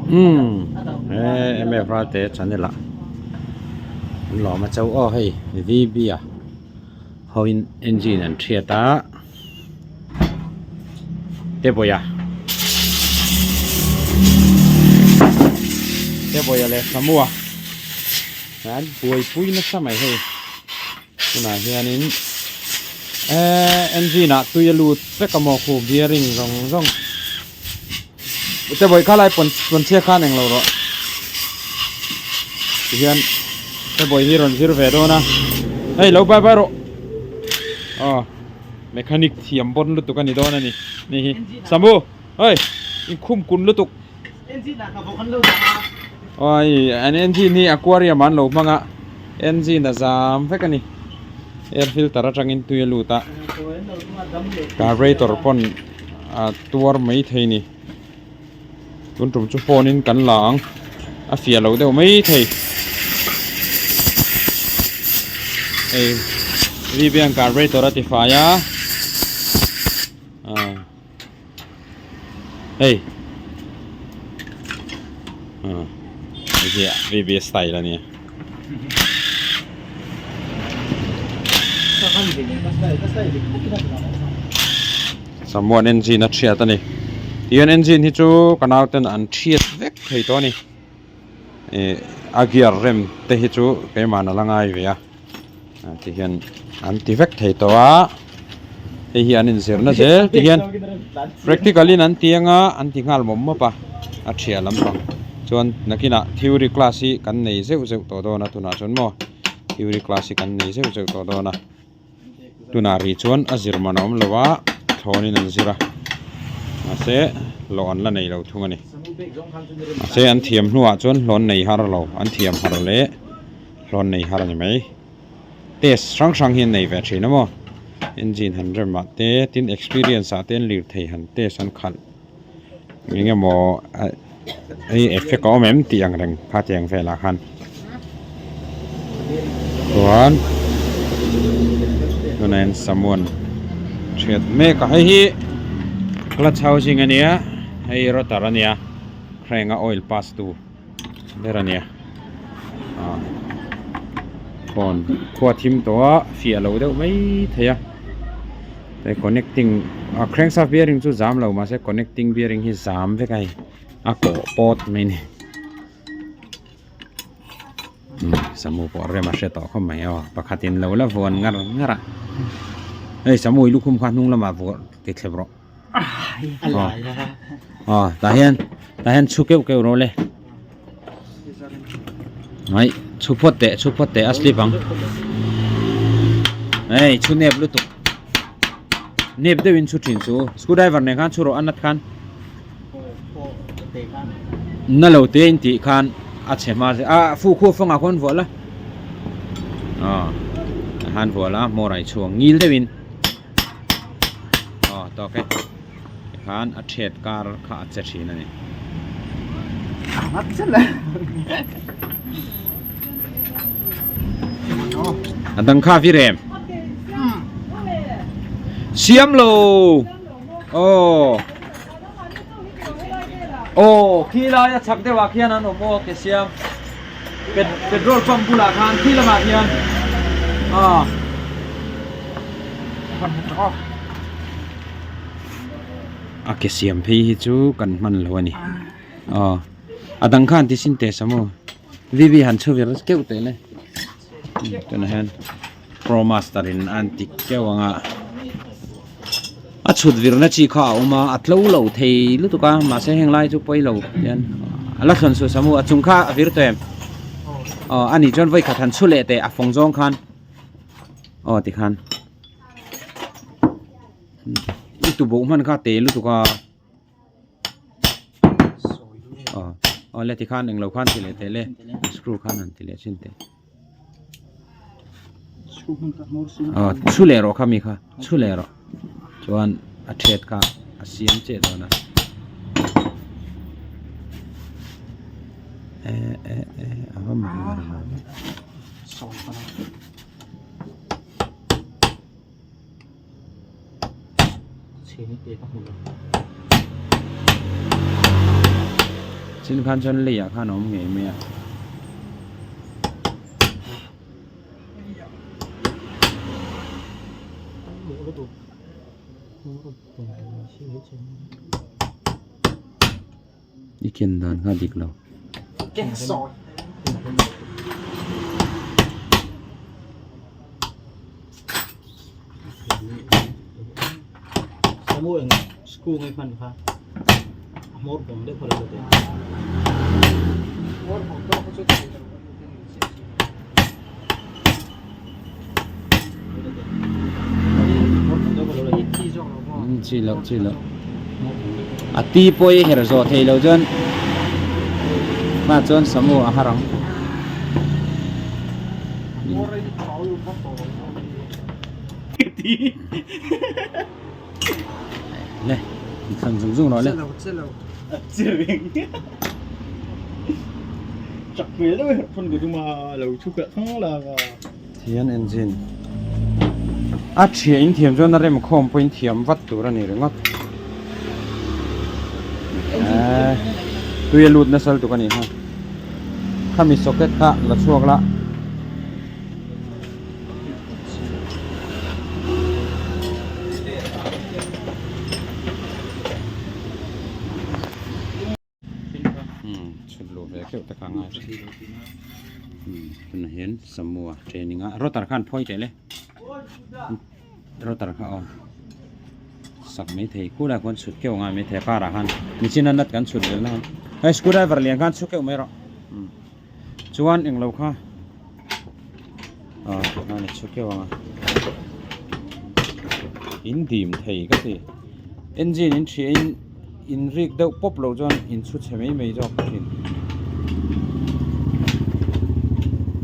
Umm he em em Ralte channel ah an lawm a cho aw hei V B a hoin engine an thiat a Tebawia Tebawia leh Samua an buaipui nasa mai hei. Tunah hianin eee engine ah tui a lut vek a maw khu bearing zawng zawng te vawi kha lai pawn pawn chhiat khan englo rawh tihian te vawi hi rawn zir ve dawn a hei lo bye bye rawh aw mechanic thiam bawn lutuk a ni dawn a ni ni hi Samu hei inkhum kun lutuk Awii an engine hi aquarium ah an lo hmang a engine a zam vek a ni air filter atangin tui a lut a carburetor pawn a tuar mai thei a ni tun tum chu phone in kan la ang a fiah loh deuh mai thei hei Vivian carburetor a ti fai a ah. Hei hei hi VB style a nia. Samuan engine a thiat a ni. Tihian engine hi chu ka nauten an thiat vek thei tawh a ni. Ih a gear rem te hi chu keimahna la ngai ve a. Tihian an ti vek thei tawh a hei hi an inzirna zel tihian practical in an ti anga an ti nghal mawp mawp a a thiah lampang chuan nakinah theory class hi kan nei zeuh zeuh tawh dawn a tunah chuan maw theory class hi kan nei zeuh zeuh tawh dawn a tunah rih chuan a zir man a awm lo a thlawn in an zir a mahse hlawh an la nei lo thung a ni mahse an thiam hnuah chuan hlawh an nei har lo an thiam har leh. Hlawn nei har a ni mai. Test hrang hrang hi an nei ve thin a maw. Engine han rem ah te tin experience ah te an lir thei han test an khalh eng emaw hei effect a awm em tih ang reng kha tiang velah khan chuan tunah hian samuan hriat mek a hei hi clutch housing a nia hei rotor a nia crank a oil pass tu. ber a nia ah phone khua thim tawh a fiah lo deuh mai thei a he connecting a crankshaft bearing chu zam lo mahse connecting bearing hi zam vek a hei a kawh pawt mai a ni umm samu pawh rem a hre tawh khawp mai aw pakhatin lo la vuan ngar ngar a hei samu i lukhum kha hnung lamah vuah ti thlep rawh. Aw tah hian tah hian chhu keuh keuh rawh le mai chhu phawt teh chhu phawt teh a slip ang hei chhu nep lutuk nep deuh in chhu thin chu screw driver nen khan chhu rawh a nat khan na lo te in tih khan a chhe hma a fu khu fawngah khawn vuah la aw tah khan vuah la hmawr ah i chhuang ngil deuh in. Aw tawk e tikhan a thiat kar kha a che thin a ni. A dang kha vi rem. Siam lo. Aw. Aw khi lai a chhak deuh ah khian an awm aw ke siam. Petrol pump bulah khan khi lamah khian aw. A ke siam phei hi chu kan hman lo a ni aw a dang khan ti sin teh sam aw VV han chhu vir keuh teh le tunah hian pro master in a an ti keuh ang a a chhut virna chi kha a awm a a tlo lo thei lutuk a mahse heng lai chu pawi lo hian a la thlawn suh sam u a chung kha a vir tawh em aw a nih chuan vawikhat han chhu leh teh a fawng zawng khan. Aw tikhan i tuboh hman kha te lutuk a aw aw le tikhan englo khan ti leh teh le screw khan han ti leh chin teh aw chhu leh rawh kha mi kha chhu leh rawh chuan a that kha a siam chiah dawn a eh eh eh a va mak ber mai. Chin khan chuan leiah khan a awm ngei mai a. I ken dan kha dik lo. Chi loh chi loh a ti pawh i her zawh thei lo chuan hma chuan samu a har ang. Le thlan zung zung rawh le. Thian engine a thiah in thiam chuan a rem khawm pawhin thiam vat tur a ni ringawt. Tui a lut nasal tuk a nih kha. Khami socket kha la chhuak la. Chhut luh ve keuh te kha ngai tunah hian samua training a rotor khan phawi teh le rotor kha aw sak mai thei kulai khuan chhut keuh ngai mai thei a karah khan nichin a nut kan chhut belh na khan hei screw driver lian khan chhu keuh mai rawh chuan englo kha ah tikhan a chhu keuh ang a in dim thei ka ti engine in hria in in rik deuh pawp loh chuan in chhu chhe mai mai zawk thin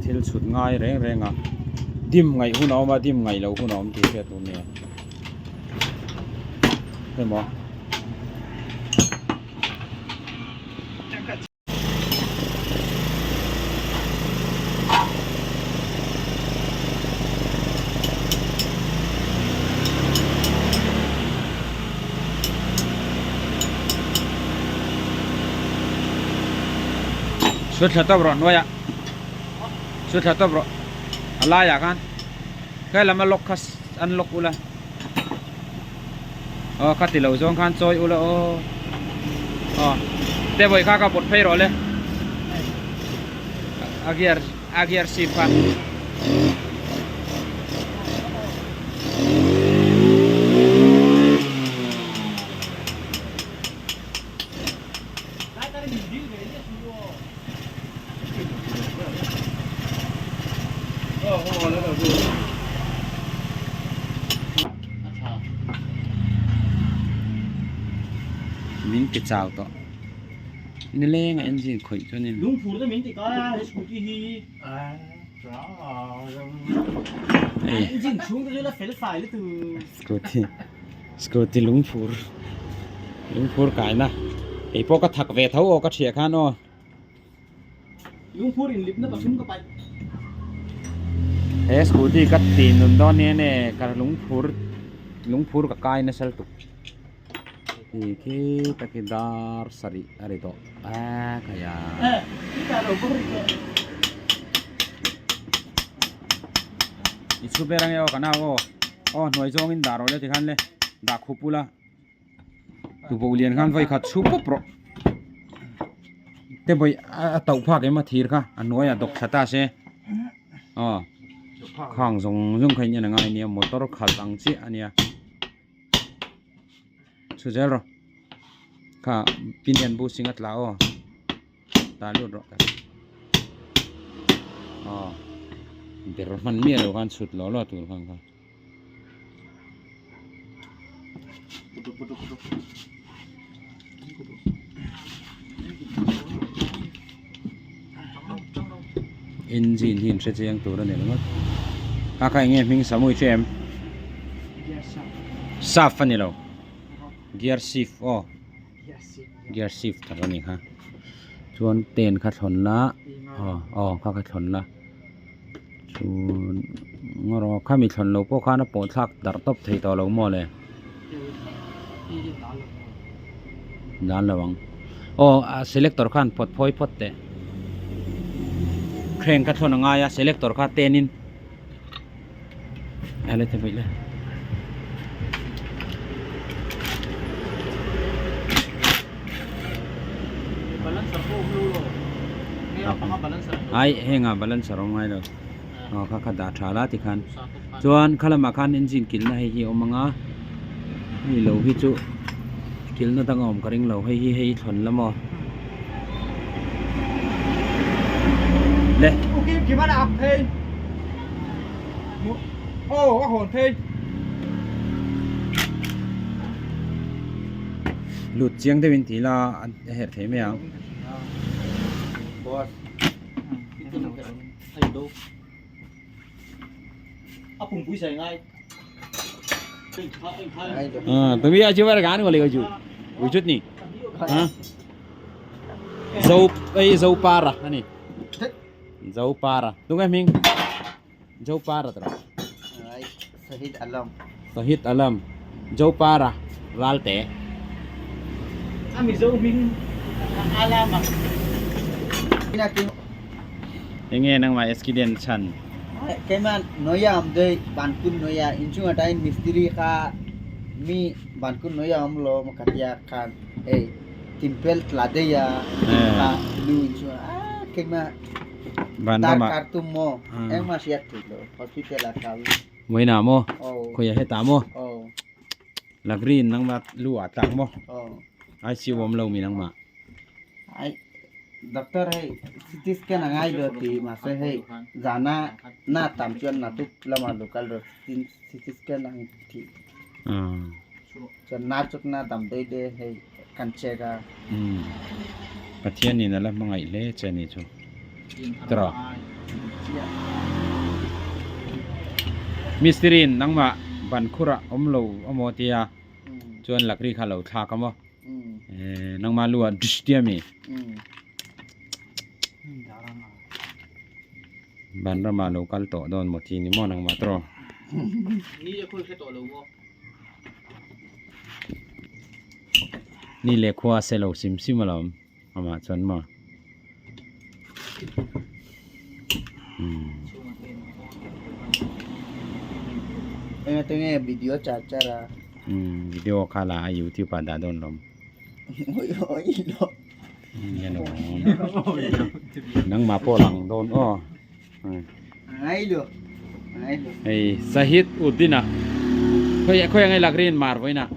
thil chhut ngai reng reng a dim ngaih hun a awm a dim ngaih loh hun a awm tih hriat tur a nia emaw. Chhut thla tawp rawh hnuaiah chhut thla tawp rawh a laiah khan he lam a lock kha an lock ula aw kha ti lo zawng khan chawi ula aw aw te vawi kha ka pawt phei rawh le a gear a gear shift kha. Min ti chau tawh nileng a engine khawih chuanin Lungphur te min ti kai a he scooty hi engine chhung te chu la fel fai lutuk scooty Scooty lungphur lungphur kaina kei pawh ka thak ve tho aw ka thiah khan aw. Lungphur inlipna pathum ka paih. He scooty ka ti nun dawn nia nge ka lungphur lungphur ka kai nasa lutuk ti khi taki dar sarih a ri tawh a khaia. I chhu ber ange aw ka nau aw. Aw hnuai zawngin dah rawh le tikhan le dah khup ula tuboh lian khan vawi khat chhu pawp rawh te vawi a tauh phak em a thir kha a hnuaiah dawk thla ta se aw khang zawng zawng kha in en angai ania motor khalh ang chiah ania chhu zel rawh kha pinion bushing a tla aw. Tah lut rawh aw ber hman miah lo khan chhut law law tur khan kha. Engine hi in hre chiang tur a ni ringawt a kha enge hming samui chu em saf a ni lo gear shift aw. Gear shift tak a ni kha chuan pen kha thlawn la aw aw kha kha thlawn la chuan ngaw rawh khami thlawn loh pawh khan a pawh thlak darh tawp thei tawh lo maw le dan lo ang Aw a selector khan phawt phawi phawt teh. Crank kha thlawn a ngai a selector kha ten in a le thei le. Ai heng ah balancer awm ngai lo. Aw kha kha dah tha la tikhan chuan khalamah khan engine kilhna hei hi a awm ang a hei lo hi chu kilhna dang a awm ka ring lo hei hi hei thlawn la maw le. Lut chiang deuhin ti ila a herh thei mai ang. তুমি আছো এবার গান বলে গেছো বুঝছত নি হ্যাঁ dâu ei dâu para ani dâu para đúng em Minh dâu para tra Sahid Alam Sahid Alam dâu para ral te Enge nangmah accident chhan. Keimah noia am dei bankun noia inchung atain mistri kha mi bankun noia am lo katia khan ei timpel tla deia kha lu inchung a keimah tar kartum mo engmah siat thei lo hospital a kal. Moina maw? Khawi a hetah maw? Lagrin nangmah lu ah tlak maw? ICU awm lo mi nangmah. Ai doctor hei CT scan a ngai lo ti mahse hei zana na tam chuan natuk lama local ro CT scan ang thi. Chuan na chuk na dam dei de hei kan check a. Pathian in a la hmangaih hle che ni chu. Tiraw. Mistiri in nangmah ban khurah awm lo amaw tia chuan lakri kha lo thlak amaw nangmah lu ah dish tia mi ban ramah lo kal tawh dawn maw ti ni maw nangmah tiraw. Ni leh khua se lo sim sim alawm. Amah chuan maw umm. Enge tinge video char char a. Umm video kha la a youtube ah dah dawn lawm. Oi oi lo. Nangmah pawh lang dawn aw. Ngai lo. Ngai lo. Hei Sahid Uddin ah khawi khawi angai lakrin mar vawiin ah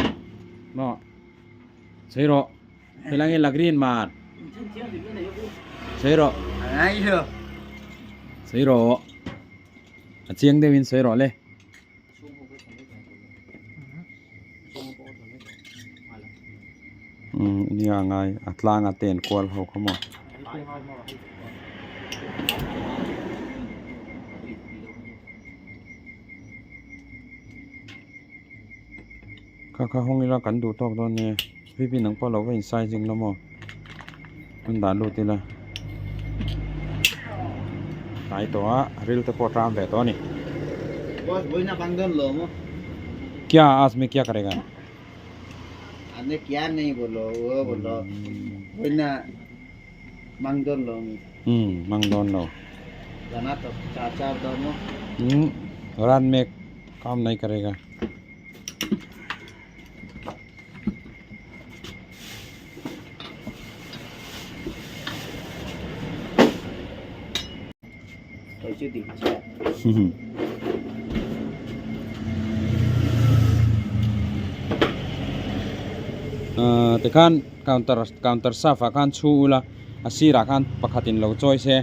maw sawi rawh. Helai hi Lagrin mar. Sawi rawh. Sawi rawh. A chiang deuhin sawi rawh le. Umm nia ngai a tlang a ten kual ho kha maw. Kha kha hawng ila kan duh tawk dawn nia vp nang pawh lo va in sizing la maw an dah lut ila tlai tawh a ril te pawh ṭam ve tawh a ni. Kya aaj mein kya karega? Umm mang dawn lo. Umm ran mek kam nahi karega. Tikhan counter counter saf ah khan chhu ula a sirah khan pakhatin lo chawi se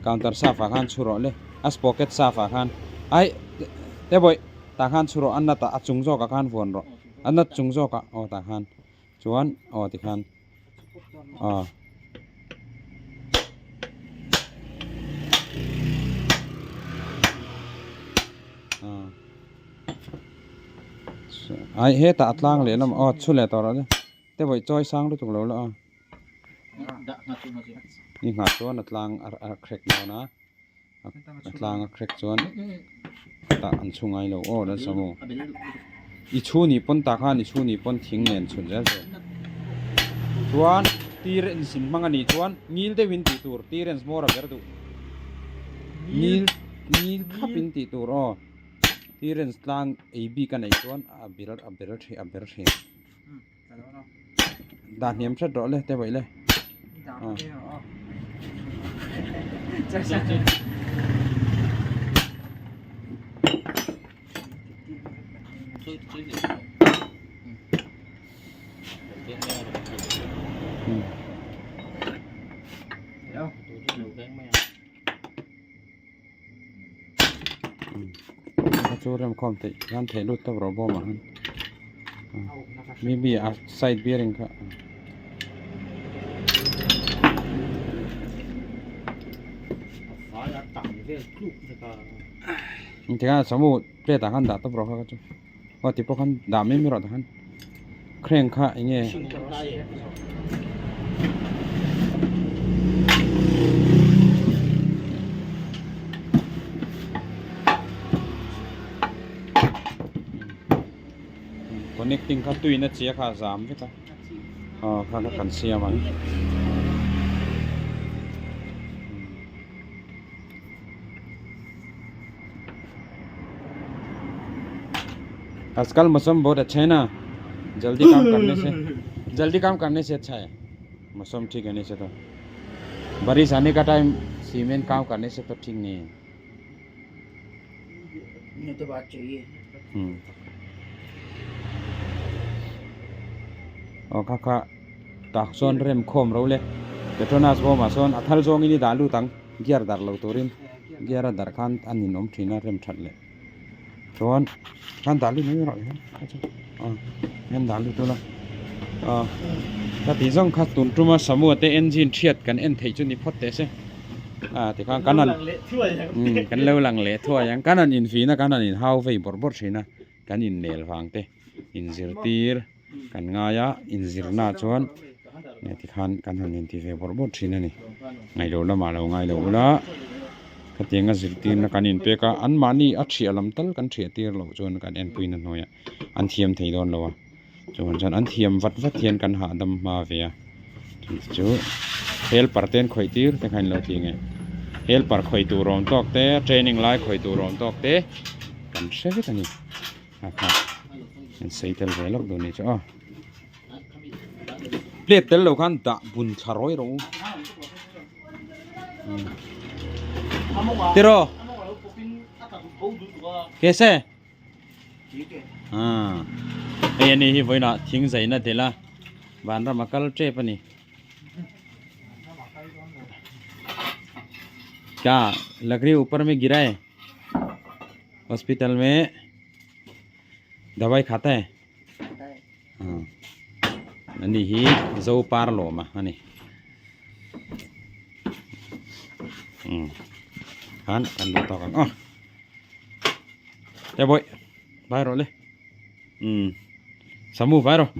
counter saf ah khan chhu rawh le a spocket saf ah khan ai te bawih. Tah khan chhu rawh a nut ah a chung zawkah khan vuan rawh a nut chung zawkah aw tah khan chuan aw tikhan aw. Ai hetah a tlang leh lamah aw chhu leh tawh rawh le te vawi chawi sang lutuk lo la aw ni nghah chuan a tlang a crack dawn a. A tlang a crack chuan tah an chhu ngai lo aw nasa maw i chhu ni pawn tah khan i chhu ni pawn thing nen chhun zel tur chuan. Tirens in hmang a nih chuan ngil deuhin tih tur tirens hmawr a ber duh. Ngil ngil thlap in tih tur aw. Tirens tlang ei bik a neih chuan a bil a ber thin a ber thin. Dah hniam hret rawh le te vaih le. Kha chu remkhawm theih hian theih lut tawp rawh bawm ah hian maybe a side bearing kha. Tikhan samu plate ah khan dah tawp rawh kha chu. Aw ti pawh khan dah mai mai rawh tah khan crank kha eng nge connecting kha tuiin a chi a kha a zam vek a aw kha kha kan siam ang. आजकल मौसम बहुत अच्छा है ना जल्दी काम करने से जल्दी काम करने से अच्छा है मौसम ठीक होने से तो बारिश आने का टाइम सीमेंट काम करने से तो ठीक नहीं है ये तो बात चाहिए aw kha kha tak sawn rem khawm ro le petronas bawmah sawn a thal zawngin i dah lut ang gear darh lo turin gear a darh khan a ninawm thin a rem that leh chuan khan dah lut mai rawh hian aw hian dah lut ula aw ka tih zawng kha tun tuma samua te engine thiat kan en theih chu ni phawt teh se a tikhan kan han kan lo lang leh thuai ang kan han invihna kan han inhau vei bawrh bawrh thin a kan innel vang te inzirtir kan ngai a inzirna chuan tikhan kan han inti ve bawrh bawrh thin a ni ngaihloh lamah lo ngai lo ula khatianga zirtirna kan inpek a anmahni a thiah lam tal kan thiah tir loh chuan kan enpuina hnuaiah an thiam thei dawn lo a chuan chuan an thiam vat vat hian kan hahdam hma ve a chu helper te an khawih tir te kha an lo ti nge helper khawih tur awm tawk te training lai khawih tur awm tawk te kan hre vek a ni. A kha an sei tel ve lawk duh a nih chu aw plate tel lo khan dah bun thla rawi rawh u tiraw kese hei ani hi vawiinah thing zaina del a vanram a kal tep a ni. Kya lakri upar mein gira hai. Hospital में दवाई खाता है ani hi zo par lawm a ani khan kan duh tawk ang aw te bawih vai rawh le samu vai rawh.